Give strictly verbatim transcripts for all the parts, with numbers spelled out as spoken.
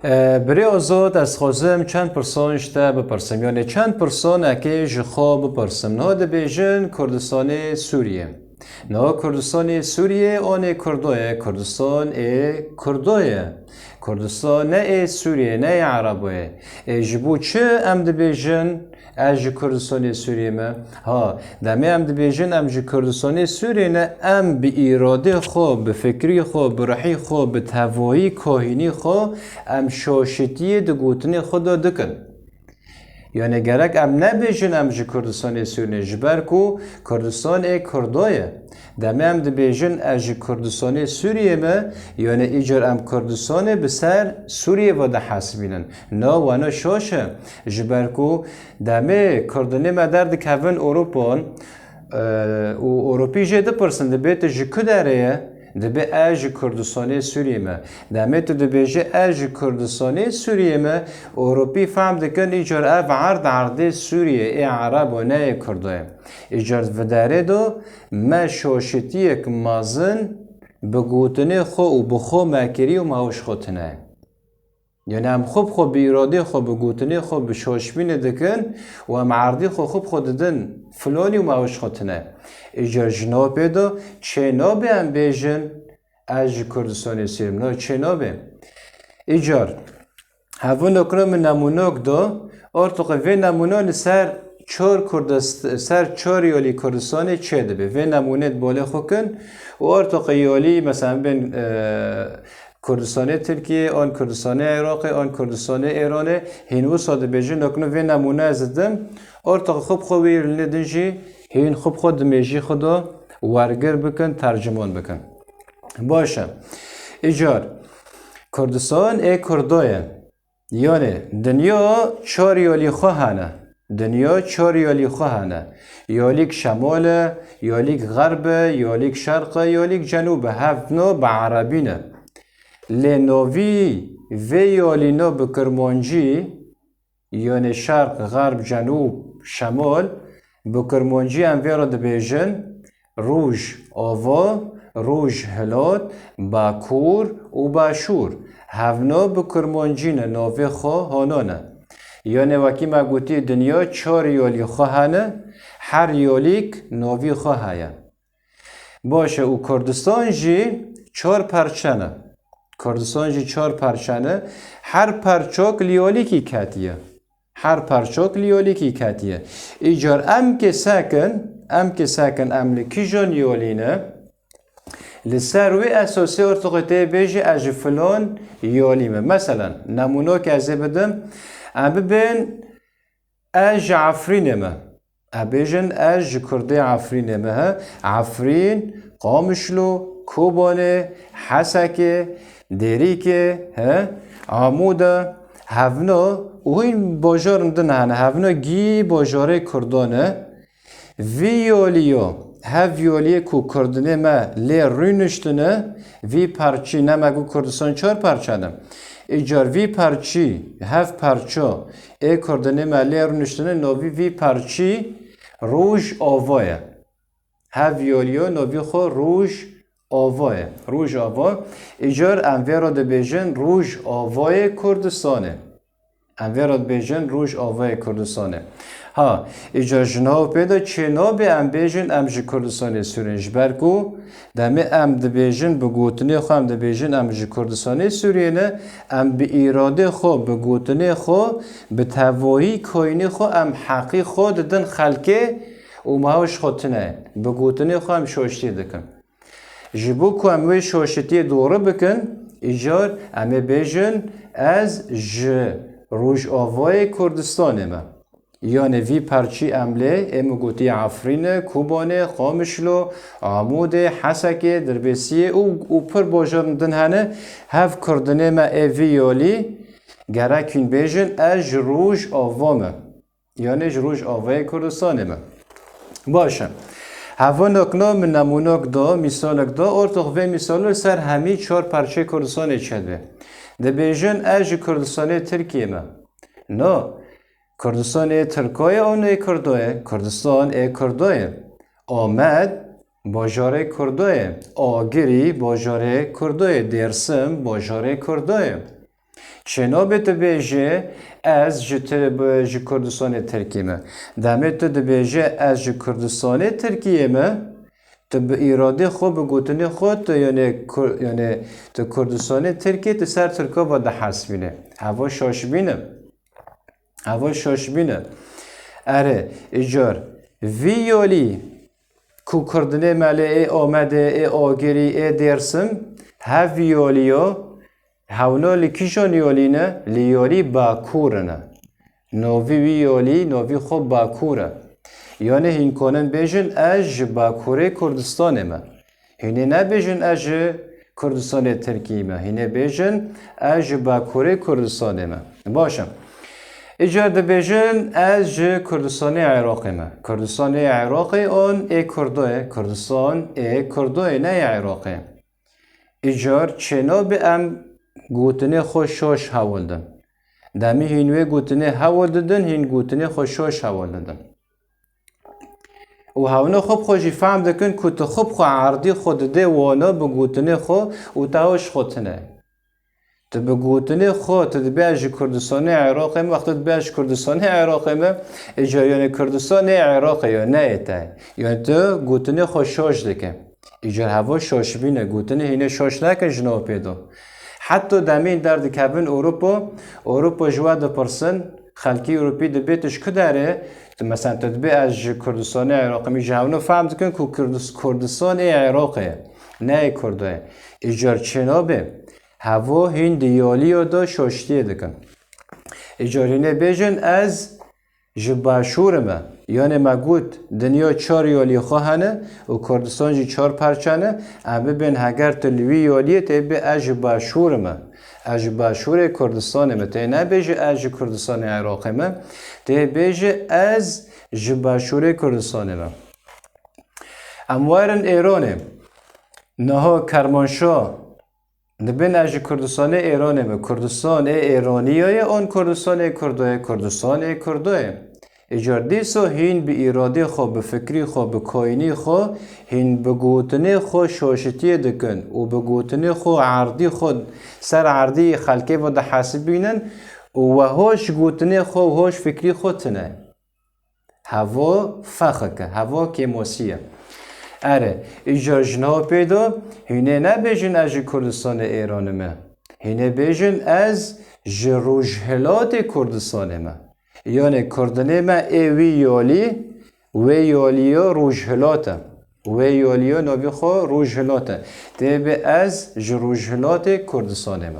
E, Birê Azad, ez xwazim çend pirsan ji te bipirsim. Yanê çend pirsanekê ji xwe bipirsim. Niha dibêjin Kurdistanê Sûriyê. Niha Kurdistanê Sûriyê anê Kurdo ye, Kurdistan ê Kurdo ye. Kurdistan ne ê Sûriyê, ne ê Erebo ye. Ê ji bo çi em dibêjin ez ji Kurdistanê Sûriyê me? Ha, demê em dibêjin em ji Kurdistanê Sûriyê ne, em bi îradê xwe, bi fikrî xwe, bi ruhî xwe, bi tevayî kahînî xwe, em şaşitiyê di gotinê xwe de dikin. Yanê gerek em nebêjin em ji Kurdistanê Sûriyê ne, ji ber ku Kurdistan ê Kurdo ye. Demê em dibêjin ez ji Kurdistanê Sûriyê me, yanê îcar em Kurdistanê bi ser Sûriyê ve dihesibînin. Na, wena şaş e. Ji ber ku demê Kurdinê me derdikevin Ewropan, e, û Ewropî jê dipirsin, dibê tu ji ku derê ye? Dibê ez ji Kurdistanê Sûriyê me. Demê tu dibêjî ez ji Kurdistanê Sûriyê me, Ewropî fehm dikin, îcar ev erd erdê Sûriyê, ê Erebo, ne ê Kurdo ye. Îcar di vê derê de me şaşitiyek mezin bi gotinê xwe û bi xwe me kirî û me ew ji xwe tune. Yanî em xwe bi xwe bi îradê xwe, bi gotinê xwe, bi şaşbînê dikin û em erdî xwe xwe bi xwe didin filanî û me ew ji xwe tune. Îcar ji nav pê de çê nabe em bêjin ez ji Kurdistanê Sûriyê me. Çê nabe. Îcar. Hevûn okno min nemûnok do. Ortoqê vê nemûno li ser çar Kurdist-, ser çar yolî Kurdistanê çê dibe. Vê nemûnê di bolê xwe kin û ortoqê yolî, mesela, bên, e, Kurdistanê Tirkiyê, an Kurdistanê Iraqê, an Kurdistanê Êranê, hîn wisa dibêjin, okno vê nemûne ez didim. Ortoqê xwe bi xwe wî li nê din jî hîn xwe bi xwe di mêjî xwe de wergir bikin, terciman bikin. Baş e. Îcar, Kurdistan ê Kurdo ye. Yanê, dinya çar yolî xwe hene. Dinya çar yolî xwe hene. Yolîk şemol e, yolîk xerb e, yolîk şerq e, yolîk cenûb e. Hevno bi erebî ne. Lê novî vê yolîno bi kirmancî, yanê şerq, xerb, cenûb, şemol, bi kirmancî em vê re dibêjin, Roj, ava, roj, hilat, bakur û başûr. Hevno bi kurmancî ne, navê xwe hano ne. Yanê wekî me gotî, dinya çar yolî xwe hene, her yolîk navî xwe heye. Baş e, û Kurdistan jî çar perçe ne. Kurdistan jî çar perçe ne, her perçok li yolîkî ketiye. Her perçok li yolîkî ketiye. Îcar em kê sekin, em kê sekin em li kîjan yolî ne? Li ser wê esasê ortoqê tê bêjî ez ji filan yolî me. Meselen, nemûnok ez ê bidim, em bibên ez ji Efrînê me. Em bêjin ez ji Kurdê Efrînê me, he. Efrîn, Qamişlo, Kobanê, Hesekê, Dêrîkê, he, Amûd e, hevno û hîn bajarin din hene. Hevno gî bajarê Kurdan e. Vî yolî yo, hev yoliyê ku Kurdinê me lê rûniştine, vî parçî, ne me got Kurdistan çar parçe ne. Îcar vî parçî, hev parço ê Kurdinê me lê rûniştine, novî vî parçî Rojava ye. Hev yolî yo, novî xwe Roj Ava ye. Rojava. Îcar em vê re dibêjin Rojavayê Kurdistanê. Em vê re dibêjin Rojavayê Kurdistanê. Ha, îcar ji nav pê de çê nabe em bêjin em ji Kurdistanê Sûriyê ne. Ji ber ku demê em dibêjin, bi gotinê xwe em dibêjin em ji Kurdistanê Sûriyê ne, em bi îradê xwe, bi gotinê xwe, bi tevahî koynê xwe em heqî xwe didin xelkê û me ew ji xwe tune. Bi gotinê xwe em şaştî dikin. Ji bo ku em wê şaşitiyê dore bikin, îcar em ê bêjin, ez ji Rojavayê Kurdistanê me. Yanê vî parçî em lê, ê min gotî Efrînê, Kobanê, Qamişlo, Amûdê, Hesekê, Dirbêsiyê û, û pir bajarin din hene, hev Kurdinê me ê vî yolî, gerek hîn bêjin, ez ji Rojava me. Yanê ji Rojavayê Kurdistanê me. Baş e. Hevinok no min nemûnok do, mîsalek do, ortoq vê mîsalo li ser hemî çar parçeyê Kurdistanê çêdibe. Dibêjin, ez ji Kurdistanê Tirkiyê me. No. Kurdistanê Tirko ye, an ê Kurdo ye? Kurdistan ê Kurdo ye. Amed, bajarê Kurdo ye. Agirî, bajarê Kurdo ye. Dêrsim, bajarê Kurdo ye. Çênobê tu bêjê, ez ji Tir-, bi-, ji Kurdistanê Tirkî me. Demê tu dibêje, ez ji Kurdistanê Tirkiyê me, tu bi îradê xwe, bi gotinê xwe, tu, yanê Kur-, yanê tu Kurdistanê Tirkiyê, tu ser Tirka ve dihesibîne. Heva şaşbîn e. Heva şaşbîn e. Erê, îcar, vî yolî ku kurdinê me lê ê Amedê, ê Agirî, ê Dêrsim, hev vî yolî yo, hewno li kîjan yolî ne? Li yolî Bakur ne. Novî wî yolî, novî xwe Bakur e. Yanê hîn konin bêjin, ez ji Bakurê Kurdistanê me. Hînê nebêjin, ez ji Kurdistanê Tirkî me. Hînê bêjin, ez ji Bakurê Kurdistanê me. Baş e. Îcar dibêjin, ez ji Kurdistanê Iraqê me. Kurdistanê Iraqê on ê Kurdo ye. Kurdistan ê Kurdo ye, ne yê Iraqê. Îcar çênobê em gotinê xwe şaş hewl din. Demî hîn wê gotinê hewl didin, hîn gotinê xwe şaş hewl didin. Û hewna xwe bi xwe jî fehm dikin ku tu xwe bi xwe erdî xwe didê wana bi gotinê xwe û te hoş xwe tine. Tu bi gotinê xwe, tu dibê ez ji Kurdistanê Iraqê me, wexta dibê ez ji Kurdistanê Iraqê me, îcar yanê Kurdistanê Iraqê yo, ne yê te. Yanê tu gotinê xwe şaş dike. Îcar heva şaşbîn e, gotinê hînê şaş neke ji nav pê do. Heta demîn derdikevin Ewropa, Ewropa ji we dipirsin, xelkî Ewropî dibê tu ji ku derê, tu mesela tu dibê ez ji Kurdistanê Iraqê me, ji hewna fehm dikin ku Kurdis-, Kurdistan ê Iraqê ye, ne yê Kurdo ye. Îcar çênobê. Hevo hîn di yolî yo de şaştiyê dikin. Îcar hînê bêjin ez ji Başûrê me. Yanê me got dinya çar yolî xwe hene û Kurdistan jî çar parça ne. Em bibên heger tu li wî yoliyê tê bê ez ji Başûrê me. Ez ji Başûrê Kurdistanê me. Tê nebêjî ez ji Kurdistanê Iraqê me. Tê bêjî ez ji Başûrê Kurdistanê me. Em werin Êronê. Niha Kermanşah Dibin ez ji Kurdistanê Êranê me. Kurdistan ê Êranî ye, an Kurdistan ê Kurdo ye, Kurdistan ê Kurdo ye. Îcar dîsa hîn bi îradê xwe, bi fikrî xwe, bi koynî xwe, hîn bi gotinê xwe şaşitiyê dikin û bi gotinê xwe erdî xwe ser erdî xelkê ve dihesibînin û we hoş gotinê xwe û hoş fikrî xwe tine. Hevo fexik e, hevo kêmosî ye. Erê, îcar ji niha pê de hînê nebêjin ez ji Kurdistanê Êranê me. Hînê bêjin ez ji Rojhilatê Kurdistanê me. Yanê kurdinê me ê wî yolî, wê yolî yo Rojhilat e. Wê yolî yo navê xwe Rojhilat e. Tê bê ez ji Rojhilatê Kurdistanê me.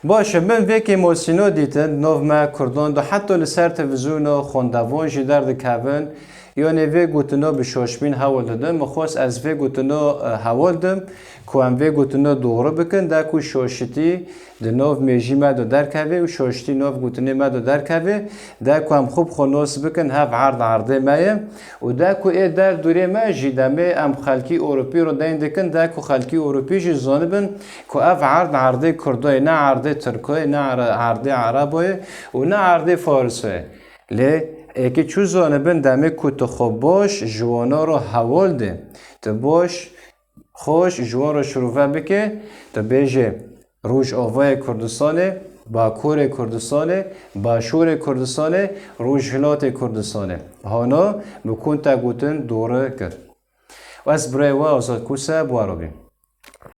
Baş e, min vê kêmosîno dîtin, nov me Kurdan do, heta li ser televîzyona xwendevan jî derdikevin, yanê vê gotino bi şaşbîn hewl didin. Min xwest ez vê gotino, e, hewl dim ku em vê gotino doğru bikin, de ku şaşitî di nav mêjî me de derkeve û şaşitî nav gotinê me de derkeve, de ku em xwe bi xwe nas bikin, hev erd erdê me ye. Û de ku ê der dûrê me jî demê em xelkî Ewropî re deyn dikin, de ku xelkî Ewropî jî zanibin ku ev erd erdê Kurdo ye, ne erdê Tirko ye, ne er-, erdê Erebo ye û ne erdê Fariso ye. Lê êkî çû zanibin demê ku tu xwe baş ji wana re hewl dê, tu baş, xweş ji wan re şirove bike, tu bêjê, Rojavayê Kurdistanê, Bakurê Kurdistanê, Başûrê Kurdistanê, Rojhilatê Kurdistanê. Hana bi ku te gotin dore kir. Ez birayê we Azad Kuse bi we re bîm.